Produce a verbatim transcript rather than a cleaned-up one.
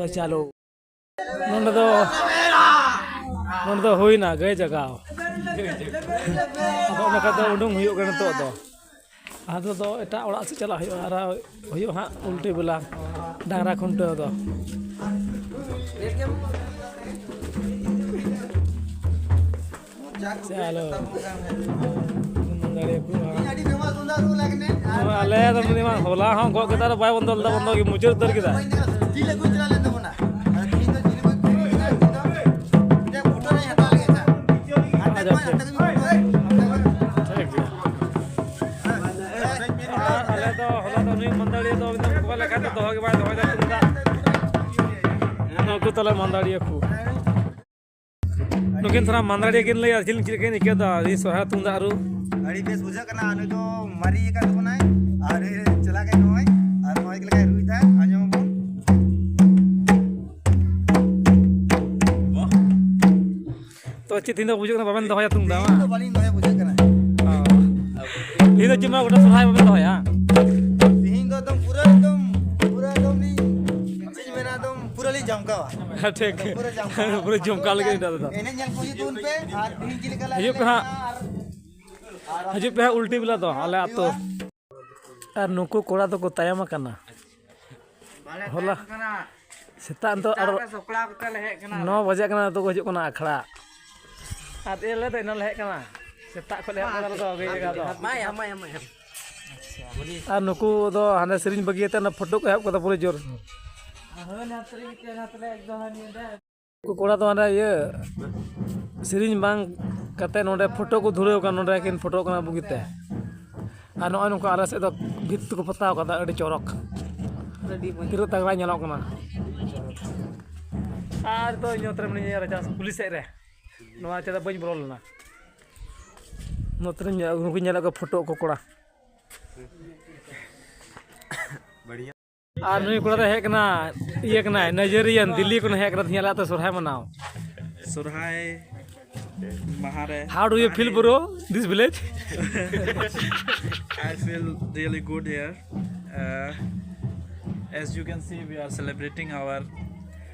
ᱪᱟᱞᱩ᱾ ᱱᱚᱰᱮ ᱫᱚ, ᱱᱚᱰᱮ ᱫᱚ ᱦᱩᱭᱱᱟ ᱜᱟᱹᱭ ᱡᱟᱜᱟᱣ᱾ ᱟᱫᱚ ᱚᱱᱟ ᱠᱷᱟᱡ ᱫᱚ ᱩᱰᱩᱝ ᱦᱩᱭᱩᱜ ᱠᱟᱱᱟ ᱱᱤᱛᱚᱜ ᱫᱚ᱾ ᱟᱫᱚ ᱫᱚ ᱮᱴᱟᱜ ᱚᱲᱟᱜ ᱥᱮᱫ ᱪᱟᱞᱟᱜ ᱦᱩᱭᱩᱜᱼᱟ, ᱟᱨ ᱦᱩᱭᱩᱜᱼᱟ ᱦᱟᱸᱜ ᱩᱞᱴᱟᱹ ᱵᱮᱞᱟ ᱰᱟᱝᱨᱟ ᱠᱷᱩᱱᱴᱟᱹᱣ ᱫᱚ᱾ ᱪᱟᱞᱚ᱾ ᱫᱟᱲᱮᱭᱟᱠᱚᱣᱟ᱾ ᱟᱞᱮ ᱫᱚ ᱩᱱᱤ ᱢᱟ ᱦᱚᱞᱟ ᱦᱚᱸ ᱜᱚᱜ ᱠᱮᱫᱟ, ᱟᱨ ᱵᱟᱭ ᱵᱚᱱᱫᱚ ᱞᱮᱫᱟ, ᱵᱚᱱᱫᱚ ᱜᱮ ᱢᱩᱪᱟᱹᱫ ᱩᱛᱟᱹᱨ ᱠᱮᱫᱟ᱾ ᱟᱪᱪᱷᱟ, ᱴᱷᱤᱠ᱾ ᱴᱷᱤᱠ ᱜᱮᱭᱟ᱾ ᱟᱨ ᱟᱞᱮ ᱫᱚ ᱦᱚᱞᱟ ᱫᱚ ᱱᱩᱭ ᱢᱟᱹᱫᱟᱹᱲᱤᱭᱟᱹ ᱫᱚ ᱮᱠᱫᱚᱢ ᱚᱠᱟ ᱞᱮᱠᱟᱛᱮ ᱫᱚᱦᱚ ᱜᱮ ᱵᱟᱭ ᱫᱚᱦᱚᱭᱮᱫᱟ ᱛᱩᱢᱫᱟᱜ᱾ ᱱᱩᱠᱩ ᱛᱟᱞᱮ ᱢᱟᱹᱫᱟᱹᱲᱤᱭᱟᱹ ᱠᱚ᱾ ᱱᱩᱠᱤᱱ ᱛᱷᱚᱲᱟ ᱢᱟᱹᱫᱟᱹᱲᱤᱭᱟᱹ ᱠᱤᱱ ᱞᱟᱹᱭᱟ, ᱪᱮᱫ ᱞᱮᱠᱟ ᱠᱤᱱ ᱟᱹᱭᱠᱟᱹᱣ ᱫᱟ ᱱᱤᱭᱟᱹ ᱥᱚᱨᱦᱟᱭ ᱛᱩᱢᱫᱟᱜ ᱨᱩ? ᱟᱹᱰᱤ ᱵᱮᱥ ᱵᱩᱡᱷᱟᱹᱜ ᱠᱟᱱᱟ᱾ ᱱᱩᱭ ᱫᱚ ᱢᱟᱨᱮ ᱟᱠᱟᱱ ᱛᱟᱵᱚᱱᱟᱭ ᱟᱨ ᱪᱟᱞᱟᱜ ᱠᱟᱱ ᱱᱚᱜᱼᱚᱭ ᱟᱨ ᱱᱚᱜᱼᱚᱭ ᱪᱮᱫ ᱞᱮᱠᱟᱭ ᱨᱩᱭ ᱫᱟ, ᱟᱸᱡᱚᱢ ᱟᱵᱚᱱ᱾ ᱛᱚ ᱪᱮᱫ ᱛᱮᱦᱮᱧ ᱫᱚ ᱵᱩᱡᱷᱟᱹᱜ ᱠᱟᱱᱟ ᱵᱟᱵᱮᱱ ᱫᱚᱦᱚᱭᱟ ᱛᱩᱢᱫᱟᱜ? ᱛᱮᱦᱮᱧ ᱫᱚ ᱵᱟᱝ? ᱵᱟᱹᱞᱤᱧ ᱫᱚᱦᱚᱭᱟ, ᱵᱩᱡᱷᱟᱹᱜ ᱠᱟᱱᱟ᱾ ᱚ᱾ ᱛᱮᱦᱮᱧ ᱫᱚ ᱪᱮᱫ ᱢᱟ ᱜᱚᱴᱟ ᱥᱚᱨᱦᱟᱭ ᱵᱟᱵᱮᱱ ᱫᱚᱦᱚᱭᱟ? ᱛᱮᱦᱮᱧ ᱫᱚ ᱮᱠᱫᱚᱢ ᱯᱩᱨᱟᱹ ᱮᱠᱫᱚᱢ, ᱯᱩᱨᱟᱹ ᱮᱠᱫᱚᱢ ᱞᱤᱧ, ᱪᱮᱫ ᱤᱧ ᱢᱮᱱᱟ, ᱮᱠᱫᱚᱢ ᱯᱩᱨᱟᱹ ᱞᱤᱧ ᱡᱚᱢᱠᱟᱣᱟ᱾ ᱴᱷᱤᱠ᱾ ᱯᱩᱨᱟᱹ ᱡᱚᱢᱠᱟᱣ᱾ ᱯᱩᱨᱟᱹ ᱡᱚᱢᱠᱟᱣ ᱞᱟᱹᱜᱤᱫ ᱱᱤᱛᱚᱜ ᱫᱚ᱾ ᱮᱱᱮᱡ ᱧᱮᱞ ᱠᱚ ᱦᱤᱡᱩᱜ ᱛᱟᱵᱚᱱ ᱯᱮ ᱟᱨ ᱛᱮᱦᱮᱧ ᱪᱮᱫ ᱞᱮᱠᱟ ᱞᱮ ᱦᱤᱡᱩᱜ ᱯᱮ ᱦᱟᱸᱜ᱾ ᱟᱨ ᱦᱤᱡᱩᱜ ᱯᱮ ᱦᱟᱸᱜ ᱩᱞᱴᱤ ᱵᱮᱞᱟ ᱫᱚ ᱟᱞᱮ ᱟᱹᱛᱩ᱾ ᱟᱨ ᱱᱩᱠᱩ ᱠᱚᱲᱟ ᱫᱚᱠᱚ ᱛᱟᱭᱚᱢ ᱟᱠᱟᱱᱟ᱾ ᱦᱚᱞᱟ ᱥᱮᱛᱟᱜ ᱱᱤᱛᱚᱜ ᱟᱨ ᱥᱟᱯᱲᱟᱣ ᱠᱟᱛᱮ ᱞᱮ ᱦᱮᱡ ᱠᱟᱱᱟ᱾ ᱱᱚ ᱵᱟᱡᱟᱜ ᱠᱟᱱᱟ, ᱱᱤᱛᱚᱜ ᱠᱚ ᱦᱤᱡᱩᱜ ᱠᱟᱱᱟ ᱟᱠᱷᱲᱟ᱾ ᱟᱨ ᱟᱞᱮ ᱫᱚ ᱮᱱᱟᱝ ᱞᱮ ᱦᱮᱡ ᱠᱟᱱᱟ, ᱥᱮᱛᱟᱜ ᱠᱷᱚᱱ ᱞᱮ ᱮᱦᱚᱵ ᱠᱟᱫᱟ ᱟᱞᱮ ᱫᱚ ᱜᱟᱹᱭ ᱡᱟᱜᱟᱣ ᱫᱚ᱾ ᱢᱟᱭᱟ, ᱢᱟᱭᱟ, ᱢᱟᱭᱟ᱾ ᱟᱨ ᱱᱩᱠᱩ ᱫᱚ ᱦᱟᱱᱮ ᱥᱮᱨᱮᱧ ᱵᱟᱹᱜᱤᱭᱟᱛᱮ ᱚᱱᱟ ᱯᱷᱳᱴᱳ ᱠᱚ ᱮᱦᱚᱵ ᱠᱟᱫᱟ ᱯᱩᱨᱟᱹ ᱡᱳᱨ᱾ ᱦᱳᱭ, ᱱᱚᱛᱮ ᱨᱮ ᱢᱤᱫᱴᱮᱱ, ᱱᱚᱛᱮ ᱨᱮ ᱮᱠᱫᱚᱢ ᱦᱟᱱᱮ ᱧᱤᱫᱟᱹ᱾ ᱩᱱᱠᱩ ᱠᱚᱲᱟ ᱫᱚ ᱦᱟᱱᱮ ᱤᱭᱟᱹ ᱥᱮᱨᱮᱧ ᱵᱟᱝ ᱠᱟᱛᱮ ᱱᱚᱰᱮ ᱯᱷᱳᱴᱳ ᱠᱚ ᱫᱷᱩᱨᱟᱹᱣ ᱠᱟᱱᱟ, ᱱᱚᱰᱮ ᱠᱤᱱ ᱯᱷᱳᱴᱳ ᱠᱟᱱᱟ ᱵᱩᱜᱤᱛᱮ᱾ ᱟᱨ ᱱᱚᱜᱼᱚᱭ ᱱᱚᱝᱠᱟ ᱟᱞᱮ ᱥᱮᱫ ᱫᱚ ᱵᱷᱤᱛ ᱛᱮᱠᱚ ᱯᱚᱛᱟᱣ ᱠᱟᱫᱟ, ᱟᱹᱰᱤ ᱪᱚᱨᱚᱠ, ᱟᱹᱰᱤ ᱢᱚᱡᱽ᱾ ᱛᱤᱱᱟᱹᱜ ᱛᱟᱜᱲᱟ ᱧᱮᱞᱚᱜ ᱠᱟᱱᱟ᱾ ᱟᱨ ᱫᱚ ᱤᱧ ᱱᱚᱛᱮ ᱨᱮ ᱢᱤᱱᱟᱹᱧᱟ ᱨᱟᱪᱟ ᱠᱩᱞᱦᱤ ᱥᱮᱫ ᱨᱮ, ᱱᱚᱣᱟ ᱪᱮᱫᱟᱜ ᱵᱟᱹᱧ ᱵᱚᱞᱚ ᱞᱮᱱᱟ᱾ ᱱᱚᱛᱮ ᱨᱮ ᱧᱮᱞ, ᱩᱱᱠᱩ ᱧᱮᱞᱮᱫ ᱠᱚᱣᱟ ᱯᱷᱳᱴᱳ ᱠᱚ ᱠᱚᱲᱟ᱾ ᱟᱨ ᱱᱩᱭ ᱠᱚᱲᱟ ᱫᱚ ᱦᱮᱡ ᱠᱟᱱᱟ, ᱤᱭᱟᱹ ᱠᱟᱱᱟᱭ, ᱱᱟᱭᱡᱮᱨᱤᱭᱟᱱ, ᱫᱤᱞᱞᱤ ᱠᱷᱚᱱ ᱦᱮᱡ ᱠᱟᱱᱟ, ᱛᱮᱦᱮᱧ ᱟᱞᱮ ᱟᱹᱛᱩ ᱥᱚᱨᱦᱟᱭ ᱢᱟᱱᱟᱣ᱾ ᱥᱚᱨᱦᱟᱭ ᱢᱟᱦᱟ ᱨᱮ How do you feel, bro, this village? I feel really good here. Uh, as you can see, we are celebrating our